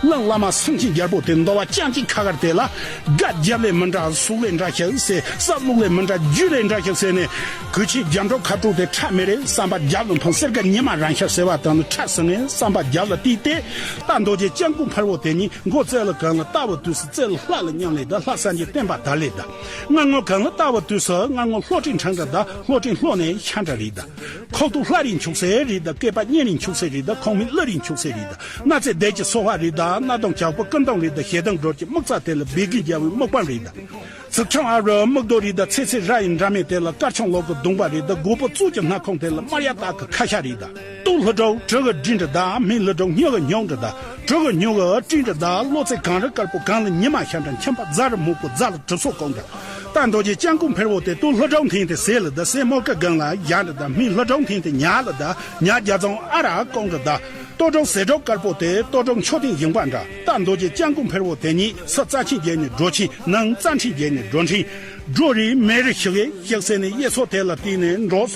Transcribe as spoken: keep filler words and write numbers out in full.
གླིང་བླ་མ་སེང་ཆེན་རྒྱལ་པོ་དེ་འདོ་བ་ཅང་གཅིག་ཁ་ཁར་དེ་ལ། སྒ་རྒྱབ་ལས་མི་འདྲ་གཟུགས་ལས་འདྲ་ཞིག་ཟེར། ས་བླུགས་ལས་མི་འདྲ་རྒྱུ་ལས་འདྲ་ཞིག་ཟེར་ནས། གོས་ཆེན་རྒྱབ་འགྲོ་ཁ་དྲུག་དེ་ཁྲ་མེ་རེད་བསམ་པ་རྒྱབ་ལ་འཐུང་། གསེར་ཁ་ཉི་མ་རང་ཤར་ཟེར་བ་དང་ནི་ཁྲ་ཟིང་ངེ་བསམ་པ་རྒྱབ་ལ་བཏིས་ཏེ། ད་རྡོ་རྗེ་སྤྱང་ཀི་ཕལ་བོ་དེ་ཉིད་མགོ་རྩེ་ལ་གང་ལ་ལྟ་བུ་དུས་སུ་རྩེ་ལ་ལྷ་ལ་མཉམ་ལས་ད། ལྷ་སངས་རྒྱས་བསྟན་པ་དར་ལས་ད། སྔ་ངོ་གང་ལ་ལྟ་བུ་དུས་སུ་སྔ་ངོ་ལྷོ་སྤྲིན་འཕྲང་འདྲ་ད། ལྷོ་སྤྲིན་ལྷོ་ནས་ཤར་འདྲ་རེད་ད། ཁོག་ཏུ་ལྷ་རིགས་འཁྱུག་སེ་རེད་ད། སྐེད་པ་གཉན་རིགས་འཁྱུག་སེ་རེད་ད། ཁོག་མིག་གླུ་རིགས་འཁྱུག་སེ་རེད་ད། སྣ་རྩེ་བདེ་སྐྱིད་སོ་བ་རེད་ད། སྣ་གདོང་ཇག་པོ་ཀུན་གདོང་རེད་ད། ཞེ་སྡང་སྒྲོལ་གྱི་སྨུག་རྩ་དེ་ལ་སྦས་གིན་རྒྱལ་བའི་སྨུག་པ་རེད་ད། ཚིག་ཆུང་ཨ་རུ་སྨུག་རྡོ་རེད་ད། ཚེ་ཚེ་ར་ཡི་འདྲ་མེད་དེ་ལ་དཀར་ཆུང་ལོག་གི་གདོང་པ་རེད་ད། མགོ་པོ་གཙུག་གི་སྣ་ཁུང་དེ་ལ་དམར་ཡག་སྟག་གི་ཁ་ཤ་རེད་ད། སྟོད་ལྷུ་སྒྲོག་གྲི་གི་སྒྲི་འདྲ་ད། སྨད་ལྷུ་སྒྲོག་སྨྱུ་གི་སྨྱུག་འདྲ་ད། གྲི་གི་སྨྱུ་གི་སྤྲིན་འདྲ་ད། བློ་རྩེ་གངས་རི་དཀར་པོ་གངས་ལ་ཉི་མ་ཤར་འདྲ། མཆིན་པ་རྫ་རི་སྨུག་པོ་རྫ་ལ་གྲིབ་སོ་གང་འདྲ། ད་རྡོ་རྗེ་སྤྱང་ཀི་ཕལ་བོ་དེ་སྟོད་ལྷུ་སྒྲོག་འཐེན་ཏེ་ཟས་ལ་ད། ཟས་མོར་གི་སྒང་ལ་ཡ་འདྲ་ད། སྨད་ལྷུ་སྒྲོག་འཐེན་ཏེ་ཉ་ལ་ད། ཉ་རྒྱ་རྫོང་ཨ་ར་ཀོང་འདྲ་ད། སྟོད་སྒྲོག་ཟས་སྒྲོག་དཀར་པོ་དེ་སྟོད་སྒྲོག་མཆོད་རྟེན་ཞིང་པ་འདྲ། ད་རྡོ་རྗེ་སྤྱང་ཀི་ཕལ་བོ་དེ་ཉིད་ཕྱི་རྩ་ཆེན་བརྒྱད་ནས་སྒྲོ་ཆེན། ནང་རྩ་ཕྲན་བརྒྱད་ནས་སྒྲོ་ཕྲན། སྒྲོ་རེད་མེ་རེད་ཤི་གེ་ཤིག་ཟེར་ནས་གཡས་སོ་དེ་ལ་བལྟས་ནས་འགྲོ་སོང་།